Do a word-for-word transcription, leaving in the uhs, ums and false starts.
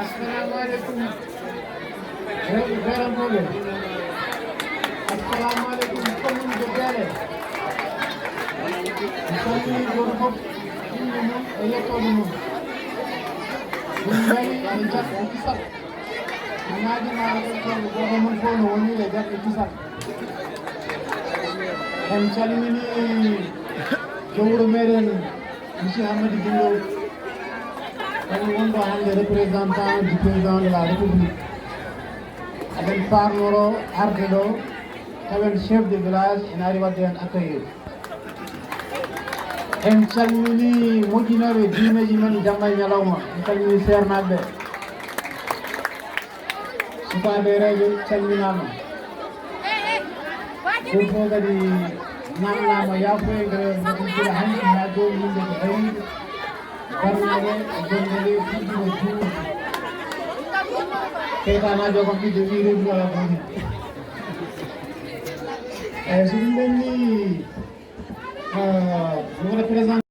Assalamu alaikum. Rewɓe Beerankooɓe, assalamu aleykum, commune de Beele. Mi salmini gooto fof innde mum e yettode mum. Min ngari e jaɓɓe kisal. Mi naadima e yettode gooto mum fof no woni e jaɓɓe kisal. En calmini jom wuro meɗen, Monsieur Hamadi Diallo, kañum wonɗo hannde représentant du président de la République. Aɗen paarnoro arde ɗo, tawen chef de village ene ari waɗde en accueillir. En calmini moƴƴinooɓe diineeji men jamma e ñalawma. En calmini seernaaɓe ɓe. Sukaaɓe e rewɓe calminaama. Ɗum fof kadi namnaama yaafuya, nde mbaɗi gila hanki haa jooni yimɓe ko dañiiɓe. Barnaɓe e jonde nde fuɗɗiima juuɗe. Seytanaajo kam ɓiɗɗo ɓii reedu alaa ko woni. Eeyi, so ɗum ɓenni, ah, mi waɗa présenté.